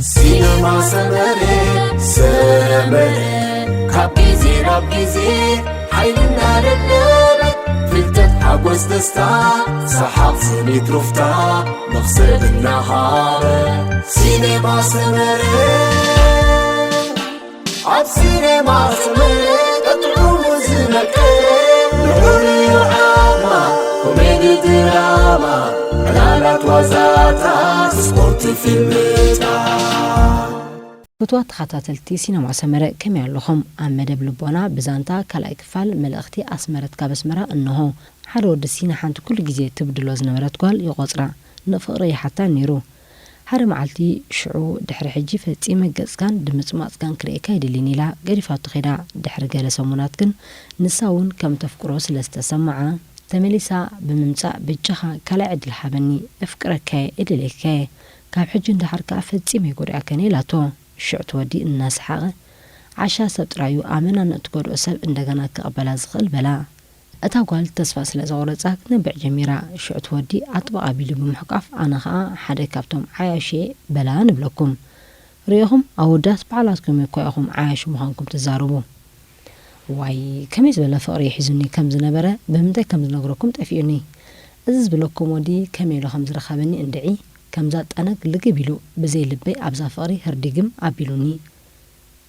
ሲነማ ሰመረ፣ ሰመረ፣ ካብ ግዜ ናብ ግዜ ሓይልና ደለበት፣ ፍልጠት፣ ሓጎስ፣ ደስታ፣ ሰሓቕ፣ ስኒት፣ ሩፍታ፣ መኽሰብ እናሃበ። ሲነማ ሰመረ፣ ኣብ ሲነማ ሰመረ፣ ጥዑሙ ዝመቀረ፣ ንዑር ዓማ፣ ኮሜዲ፣ ድራማ፣ ዕላላት፣ ዋዛታት፣ ስፖርት፣ ፊልምታት። ፍትዋት ተኸታተልቲ ሲነማ ሰመረ፣ ከመይ ኣለኹም? ኣብ መደብ ልቦና ብዛንታ ካልኣይ ክፋል መልእኽቲ ኣስመረት ካብ ኣስመራ እንሆ። ሓደ ወዲ ሲ ንሓንቲ ኩሉ ግዜ ትብድሎ ዝነበረት ጓል ይቖጽራ። ንፍቕሪ ይሓታ ነይሩ። ሓደ መዓልቲ፣ ሽዑ ድሕሪ ሕጂ ፈጺመ ገጽካን ድምጽማጽካን ክርእየካ ኣይደልን ኢላ ገዲፋቶ ኸይዳ። ድሕሪ ገለ ሰሙናት ግን ንሳ እውን ከም ተፍቅሮ ስለ ዝተሰምዓ፣ ተመሊሳ ብምምጻእ፣ በጃኻ ካልኣይ ዕድል ሃበኒ፣ እፍቅረካየ፣ እደልየካየ፣ ካብ ሕጂ ንደሓር ከኣ ፈጺመ ኣይጎድኣካን ኢላቶ። ሽዑ እቲ ወዲ እናሰሓቐ፣ ዓሻ ሰብ ጥራዩ፣ ኣመና ንእትጎድኦ ሰብ እንደገና ክቕበላ ዝኽእል በላ። እታ ጓል ተስፋ ስለ ዘቑረጻ ክትነብዕ ጀሚራ። ሽዑ እቲ ወዲ ኣጥብቕ ኣቢሉ ብምሕቋፍ፣ ኣነ ኸኣ ሓደ ካብቶም ዓያሹ እየ በላ ንብለኩም። ርኢኹም፣ ኣወዳት ባዕላትኩም እኳ ኢኹም ዓያሹ ምዃንኩም ትዛረቡ። ዋይ፣ ከመይ ዝበለ ፍቕሪ ሒዙኒ ከም ዝነበረ ብምንታይ ከም ዝነግረኩም ጠፊኡኒ። እዚ ዝብለኩም ወዲ ከመይ ኢሉ ከም ዝረኸበኒ እንድዒ፣ ከምዛ ጠነግ ልግብ ኢሉ ብዘይ ልበይ ኣብዛ ፍቕሪ ህርዲግም ኣቢሉኒ።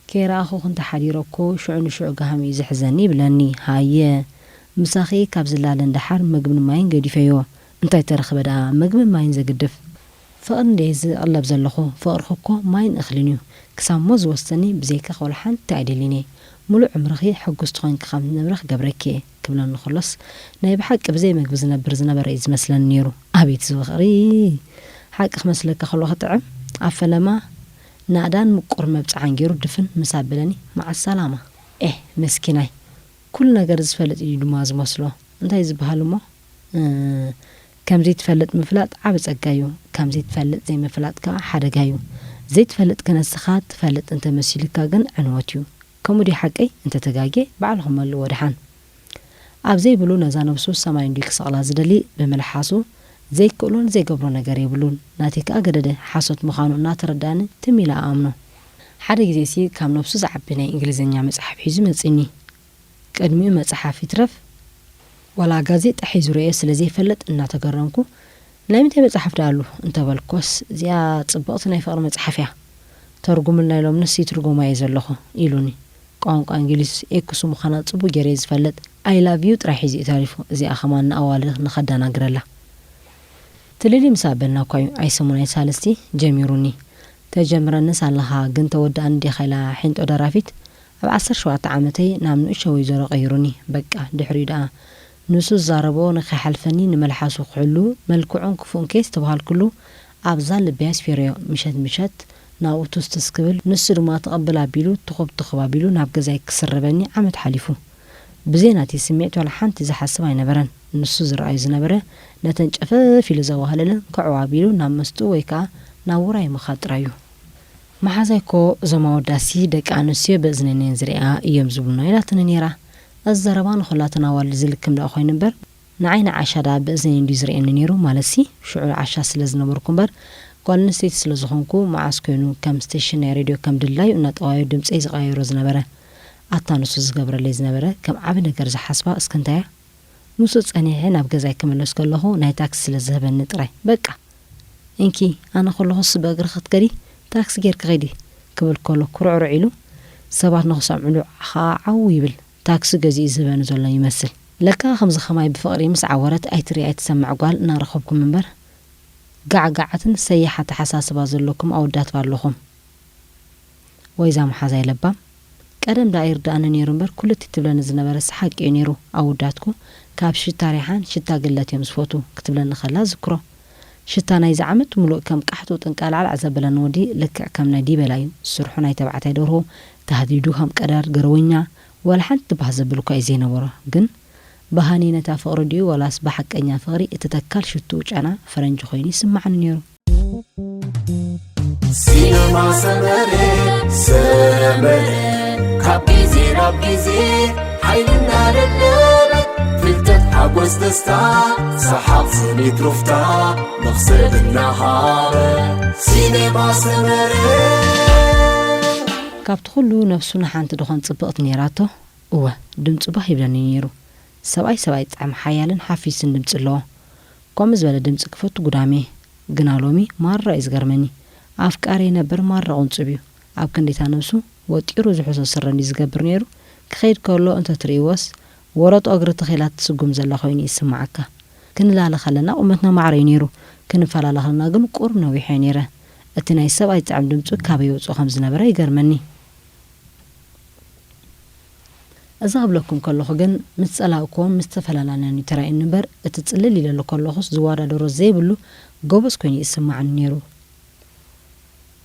ከይረኣኹኺ እንተሓዲረ እኮ ሽዑ ንሽዑ ገሃም እዩ ዝሕዘኒ ይብለኒ። ሃየ፣ ምሳኺ ካብ ዝላለ ንደሓር ምግብን ማይን ገዲፈዮ። እንታይ ተረኽበ ደኣ ምግብን ማይን ዘግድፍ? ፍቕሪ እንድየ ዝቕለብ ዘለኹ። ፍቕርኺ እኮ ማይን እኽልን እዩ። ክሳብ ሞት ዝወስደኒ ብዘይካኺ ወላ ሓንቲ ኣይደልን እየ። ምሉእ ዕምርኺ ሕጉስቲ ኮይንኪ ከም ትነብሪ ክገብረኪ እየ ክብለኒ ከሎስ፣ ናይ ብሓቂ ብዘይ ምግቢ ዝነብር ዝነበረ እዩ ዝመስለኒ ነይሩ። ኣቤት እዚ ፍቕሪ! ሓቂ ክመስለካ ከሎ ክጥዕም፣ ኣብ ፈለማ ናእዳን ምቁር መብጽዓን ገይሩ ድፍን ምስ ኣበለኒ፣ መዓስ ሰላማ። ኤህ፣ መስኪናይ። ኩሉ ነገር ዝፈልጥ እዩ ድማ ዝመስሎ። እንታይ ዝበሃል እሞ? እ፣ ከም ዘይትፈልጥ ምፍላጥ ዓቢ ጸጋ እዩ። ከም ዘይትፈልጥ ዘይምፍላጥ ከኣ ሓደጋ እዩ። ዘይትፈልጥ ከነስኻ ትፈልጥ እንተመሲሉካ ግን ዕንወት እዩ። ከምኡ ድዩ ሓቀይ? እንተተጋግየ ባዕልኹም መልእዎ ደሓን። ኣብ ዘይብሉ ነዛ ነብሱ ሰማይ እንድዩ ክሰቕላ ዝደሊ፣ ብምልሓሱ ዘይክእሎን ዘይገብሮ ነገር የብሉን። ናተይ ከኣ ገደደ፣ ሓሶት ምዃኑ እናተረድኣኒ ትም ኢለ እኣምኖ። ሓደ ግዜሲ ካብ ነብሱ ዝዓቢ ናይ እንግሊዝኛ መጽሓፍ ሒዙ መጺኒ። ቅድሚኡ መጽሓፍ ይትረፍ ዋላ ጋዜጣ ሒዙ ርእየ ስለ ዘይፈልጥ እናተገረምኩ፣ "ናይ ምንታይ መጽሓፍ ደኣ ኣሉ?" እንተበልኩስ፣ "እዚኣ ጽብቕቲ ናይ ፍቕሪ መጽሓፍ እያ። ተርጉምልና ኢሎምንስ ይትርጎማ እየ ዘለኹ" ኢሉኒ። ቋንቋ እንግሊዝ ኤክሱ ምዃና ጽቡቕ ገይረ እየ ዝፈልጥ። "I love you" ጥራይ ሒዙ እዩ ተሪፉ። እዚኣ ኸማን ንኣዋልድ ንኸደናግረላ። ትልሊ ምስ ኣበልና እኳ እዩ ኣይሰሙን ኣይሳልስቲ ጀሚሩኒ። "ተጀምረንስ ኣለኻ ግን ተወድኣኒ ዲኻ?" ኢላ ሒንጦ ደራፊት ኣብ ዓሰርተ ሸውዓተ ዓመተይ ናብ ንእሽቶ ወይዘሮ ቀይሩኒ። በቃ፣ ድሕሪኡ ደኣ ንሱ ዝዛረቦ ንኸይሓልፈኒ ንመልሓሱ ክሕሉ፣ መልክዑን ክፉኡን ከየስተብሃልኩሉ ኣብዛ ልበይ ኣስፊረዮ። ምሸት ምሸት ናብኡ ቱስትስ ክብል፣ ንሱ ድማ ትቕብል ኣቢሉ ትኹብ ትኹብ ኣቢሉ ናብ ገዛይ ክስርበኒ ዓመት ሓሊፉ። ብዘይ ናተይ ስምዒት ዋላ ሓንቲ ዝሓስብ ኣይነበረን። ንሱ ዝረኣዩ ዝነበረ ነተን ጨፈፍ ኢሉ ዘዋህለለን ክዕው ኣቢሉ ናብ መስትኡ ወይ ከኣ ናብ ውራይ ምኻድ ጥራይ እዩ። መሓዛይ እኮ እዞም ኣወዳትሲ ደቂ ኣንስትዮ ብእዝነን እየን ዝርእያ እዮም ዝብሉና ኢላትኒ ነይራ። እዚ ዘረባ ንኹላተን ኣዋልድ ዝልክም ደኣ ኮይኑ እምበር፣ ንዓይ ንዓሻ ደኣ ብእዝነይ እንድዩ ዝርእየኒ ነይሩ። ማለትሲ ሽዑ ዓሻ ስለ ዝነበርኩ እምበር፣ ጓል ኣንስተይቲ ስለ ዝኾንኩ፣ መዓስ ኮይኑ ከም ስቴሽን ናይ ሬድዮ ከም ድላዩ እናጠዋዩ ድምጸይ ዝቐያይሮ ዝነበረ። ኣታ ንሱ ዝገብረለይ ዝነበረ ከም ዓቢ ነገር ዝሓስባ እስከ እንታይ እያ? ምስኡ ጸኒሐ ናብ ገዛይ ክምለስ ከለኹ ናይ ታክሲ ስለ ዝህበኒ ጥራይ፣ በቃ፣ "እንኪ፣ ኣነ ከለኹስ ብእግርኺ ክትከዲ፣ ታክሲ ጌርኪ ኺዲ" ክብል ከሎ፣ ኩርዕርዕ ኢሉ ሰባት ንኽሰምዕሉ ኸኣ ዓው ይብል። ታክሲ ገዚኡ ዝህበኒ ዘሎ ይመስል። ለካ ከምዚ ኸማይ ብፍቕሪ ምስ ዓወረት ኣይትርኢ ኣይትሰምዕ ጓል እናረኸብኩም እምበር፣ ጋዕጋዓትን ሰያሕ ኣተሓሳስባ ዘለኩም ኣወዳት ኣለኹም። ወይዛ መሓዛይ ለባም፣ ቀደም ደኣ ይርድኣኒ ነይሩ እምበር፣ ኩሉ እቲ ትብለኒ ዝነበረስ ሓቂ እዩ ነይሩ። ኣወዳትኩ ካብ ሽታ ሪሓን ሽታ ግለት እዮም ዝፈትዉ ክትብለኒ ከላ እዝክሮ። ሽታ ናይዚ ዓመት ምሉእ ከም ቃሕቱ ጥንቃልዓላዕ ዘበለኒ ወዲ ልክዕ ከም ናይ ዲበላ እዩ። ስርሑ ናይ ተባዕታይ ደርሆ፣ ታህዲዱ ከም ቀዳር ገረወኛ፣ ዋላ ሓንቲ ባህ ዘብል እኳ እዩ ዘይነበሮ። ግን በሃኒ ነታ ፍቕሪ ድዩ ዋላስ ብሓቀኛ ፍቕሪ እቲ ተካል ሽትኡ ጨና ፈረንጂ ኮይኑ ይስምዓኒ ነይሩ። ሲነማ ሰመረ፣ ሰመረ፣ ካብ ግዜ ናብ ግዜ ሓይልና ደለበ፣ ፍልጠት፣ ሓጎስ፣ ደስታ፣ ሰሓቕ፣ ስኒት፣ ሩፍታ፣ መኽሰብ እናሃበ። ካብቲ ኩሉ ነብሱ ንሓንቲ ድኾን ጽብቕቲ ነይራቶ። እወ፣ ድምጹ ባህ ይብለኒ ነይሩ። ሰብኣይ ሰብኣይ ጣዕሚ ሓያልን ሓፊስን ድምጺ ኣለዎ። ከምኡ ዝበለ ድምጺ ክፈቱ ጉዳሜ። ግና ሎሚ ማራ እዩ ዝገርመኒ። ኣፍቃሪ ነበር ማራ ቁንጽብ እዩ። ኣብ ክንዲታ ነብሱ ወጢሩ ዝሕዞ ስረ እንድዩ ዝገብር ነይሩ። ክኸይድ ከሎ እንተትርእይዎስ፣ ወረጦ እግሪ ተኺላ ትስጉም ዘላ ኮይኑ ይስምዓካ። ክንላለ ከለና ቁመትና ማዕረ እዩ ነይሩ። ክንፈላለ ከለና ግን ቁሩብ ነዊሐ እየ ነይረ። እቲ ናይ ሰብኣይ ጣዕሚ ድምጹ ካበይ ወጹ ከም ዝነበረ ይገርመኒ። እዚ ክብለኩም ከለኹ ግን ምስ ጸላእክዎን ምስ ተፈላለናን እዩ ተራእዩኒ እምበር፣ እቲ ጽልል ኢለሉ ከለኹስ ዝወዳደሮ ዘይብሉ ጎበዝ ኮይኑ ይስምዓኒ ነይሩ።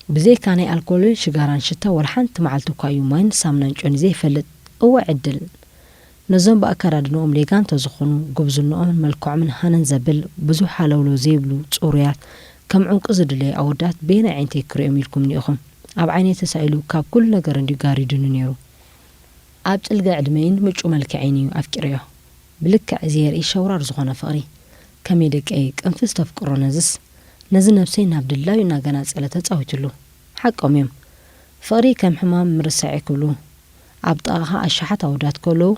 ብዘይካ ናይ ኣልኮልን ሽጋራን ሽታ ዋላ ሓንቲ መዓልቲ እኳ እዩ ማይን ሳሙናን ጨንዩ ዘይፈልጥ። እወ ዕድል! ነዞም ብኣከዳድንኦም ሌጋ እንተዝኾኑ፣ ጉብዝንኦምን መልክዖምን ሃነን ዘብል፣ ብዙሕ ሃለውለው ዘይብሉ፣ ጽሩያት፣ ከም ዕንቁ ዝድለዩ ኣወዳት በየናይ ዓይነተይ ክርእዮም ኢልኩምኒ ኢኹም? ኣብ ዓይነይ ተሳኢሉ ካብ ኩሉ ነገር እንድዩ ጋሪዱኒ ነይሩ። ኣብ ጭልጋ ዕድመይን ምጩ መልክዐይን እዩ ኣፍቂረዮ። ብልክዕ ዘየርኢ ሸውራር ዝኾነ ፍቕሪ። ከመይ ደቀይ ቅንፍዝ ተፍቅሮ ነዝስ። ነዚ ነብሰይ ናብ ድላዩ እናገናጸለ ተጻዊትሉ። ሓቆም እዮም። ፍቕሪ ከም ሕማም ምርሳዕ እዩ ክብሉ። ኣብ ጥቓኻ ኣሽሓት ኣወዳት ከለዉ፣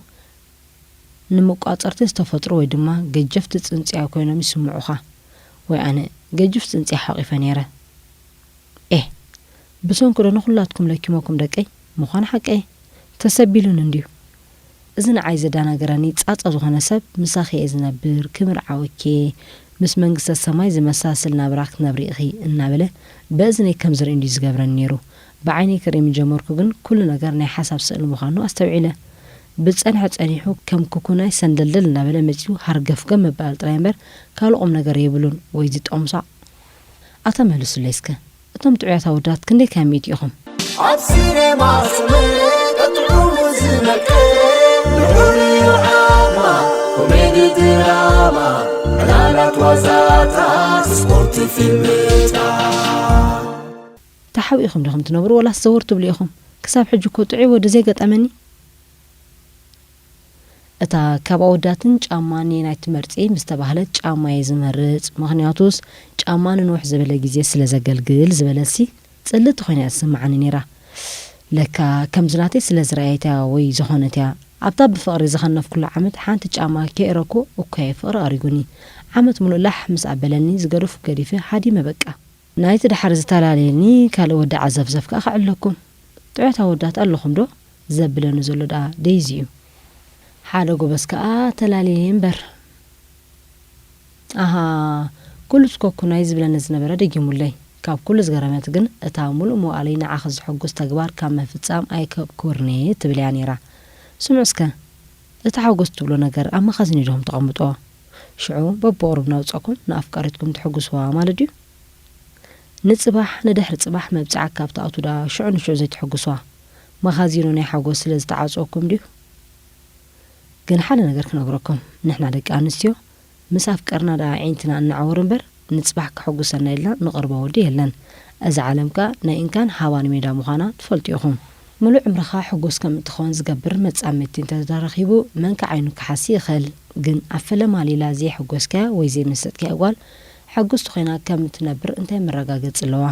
ንመቋጸርቲ ዝተፈጥሩ ወይ ድማ ገጀፍቲ ጽንጽያ ኮይኖም ይስምዑኻ። ወይ ኣነ ገጁፍ ጽንጽያ ሓቒፈ ነይረ። ኤህ፣ ብሰንኩ ዶ ንኹላትኩም ለኪመኩም ደቀይ? ምዃኑ ሓቀይ። ተሰቢሉኒ እንድዩ። እዚ ንዓይ ዘደናገረኒ ጻጻ ዝኾነ ሰብ ምሳኺ እየ ዝነብር፣ ክምርዓወኪ እየ፣ ምስ መንግስተ ሰማይ ዝመሳስል ናብራ ክትነብሪ ኢኺ እናበለ በእዝነይ ከም ዝርኢ እንድዩ ዝገብረኒ ነይሩ። ብዓይነይ ክርኢ ምስ ጀመርኩ ግን ኩሉ ነገር ናይ ሓሳብ ስእሊ ምዃኑ ኣስተውዒለ። ብዝጸንሐ ጸኒሑ ከም ኩኩናይ ሰንደልደል እናበለ መጺኡ ሃርገፍገፍ ምባል ጥራይ እምበር ካልእ ቁም ነገር የብሉን ወይ ዝጠምሳዕ። ኣታ መልሱለይ እስከ፣ እቶም ጥዑያት ኣወዳት ክንደይ ካብ ሚእቲ ኢኹም? ኣብ ሲኔማ ሰመረ ጥዑሙ ዝመቀ ልዑል ዓማ ኮሜዲ ድራማ ዕላላት ዋዛታት ስፖርት ፊልምታት። ተሓቢእኹም ዲኹም ትነብሩ ወላስ ዘወር ትብሉ ኢኹም? ክሳብ ሕጂ እኮ ጥዑይ ወዲ ዘይገጠመኒ። እታ ካብ ኣወዳትን ጫማን ነየናይ ትመርጺ ምስ ተባህለት፣ ጫማ እየ ዝመርጽ፣ ምኽንያቱስ ጫማ ንንውሕ ዝበለ ግዜ ስለ ዘገልግል ዝበለትሲ ጽልእቲ ኮይና እያ ትስምዓኒ ነይራ። ለካ ከምዚ ናተይ ስለ ዝረኣየት እያ ወይ ዝኾነት እያ። ኣብታ ብፍቕሪ ዝኸነፍኩላ ዓመት ሓንቲ ጫማ ከየእረኩ እኮ እየ ፍቕሪ ኣሪጉኒ። ዓመት ሙሉእ ላሕ ምስ ኣበለኒ ዝገደፍኩ ገዲፈ ሃዲመ በቃ። ናይቲ ደሓር ዝተላለየኒ ካልእ ወዲ ዓዘፍዘፍ ከኣ ክዕለኩም። ጥዑያት ኣወዳት ኣለኹም ዶ? ዘብለኒ ዘሎ ደኣ ደይዚ እዩ። ሓደ ጎበዝ ከኣ ተላለየ እምበር። ኣሃ፣ ኩሉ ስኮኩናይ ዝብለኒ ዝነበረ ደጊሙለይ። ካብ ኩሉ ዝገረመት ግን እታ ሙሉእ መዋእለይ ንዓኺ ዘሐጉስ ተግባር ካብ ምፍጻም ኣይከብኩርኒ ትብል እያ ነይራ። ስምዑ እስከ፣ እቲ ሓጎስ ትብሎ ነገር ኣብ መኻዚን ኢኹም ተቐምጦ። ሽዑ በብቑሩብ እናውጻእኩም ንኣፍቃሪትኩም ተሐጉስዋ ማለት ድዩ? ንጽባሕ ንድሕሪ ጽባሕ መብጽዓ ካብ ትኣቱ ደኣ ሽዑ ንሽዑ ዘይትሕጉስዋ? መኻዚኑ ናይ ሓጎስ ስለ ዝተዓጽወኩም ድዩ? ግን ሓደ ነገር ክነግረኩም፣ ንሕና ደቂ ኣንስትዮ ምስ ኣፍቀርና ደኣ ኣዒንትና እንዓውር እምበር፣ ንጽባሕ ከሐጉሰና ኢልና ንቐርቦ ወዲ የለን። እዛ ዓለም ከኣ ናይ እንካን ሃባን ሜዳ ምዃና ትፈልጡ ኢኹም። ምሉእ ዕምርኻ ሕጉስ ከም እትኸውን ዝገብር መጻምድቲ እንተ ተረኺቡ፣ መን ከ ዓይኑ ክሓሲ ይኽእል? ግን ኣብ ፈለማ ሌላ ዘየሐጎስካያ ወይ ዘይመሰጥካያ ጓል ሕጉስቲ ኮይና ከም እትነብር እንታይ መረጋገጺ ኣለዋ?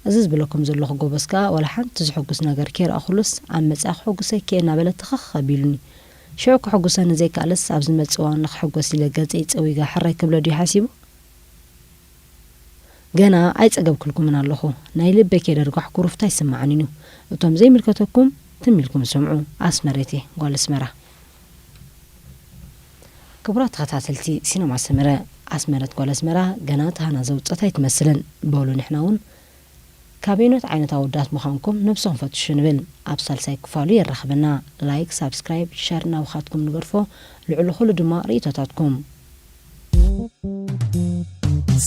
እዚ ዝብለኩም ዘለኹ ጎበዝ ከኣ ዋላ ሓንቲ ዝሕጉስ ነገር ከይረኣኹሉስ ኣብ መጻኢ ክሕጉሰኪ እየ እናበለ ትኽኽ ኣቢሉኒ። ሽዑ ከሐጉሰኒ ዘይከኣለስ ኣብ ዝመጽእ እዋን ንኽሕጎስ ኢለ ገጸይ ጸዊጋ ሕራይ ክብሎ ድዩ ሓሲቡ? ገና ኣይጸገብኩልኩምን ኣለኹ። ናይ ልበይ ከይደርጓሕኩ ሩፍታ ይስምዓኒን እዩ። እቶም ዘይምልከተኩም ትም ኢልኩም ስምዑ። ኣስመረቴ ጓል ኣስመራ። ክቡራት ተኸታተልቲ ሲነማ ሰመረ፣ ኣስመረት ጓል ኣስመራ ገና እቲ ሃና ዘውጸት ኣይትመስልን። በሉ ንሕና እውን ካበይኖት ዓይነት ኣወዳት ምዃንኩም ነብስኹም ፈትሹ ንብል። ኣብ ሳልሳይ ክፋሉ የራኽበና። ላይክ፣ ሳብስክራይብ፣ ሸር ናብኻትኩም ንገድፎ። ልዕሊ ኩሉ ድማ ርእይቶታትኩም።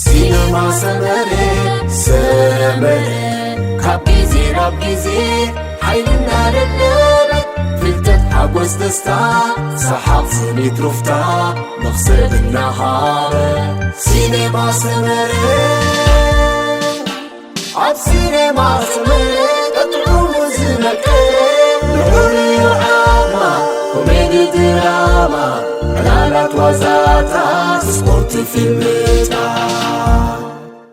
ሲነማ ሰመረ፣ ሰመረ፣ ካብ ግዜ ናብ ግዜ ሓይሊ እናደለበ፣ ፍልጠት፣ ሓጎስ፣ ደስታ፣ ሰሓቕ፣ ስኒት፣ ሩፍታ፣ መኽሰብ እናሃበ። ሲኔማ ሰመረ፣ ኣብ ሲኔማ ሰመረ፣ ጥዑሙ ዝመቀ፣ ልዑል ዓማ፣ ኮሜዲ ድራማ፣ ዕላላት ዋዛታት፣ ስፖርት ፊልምታት።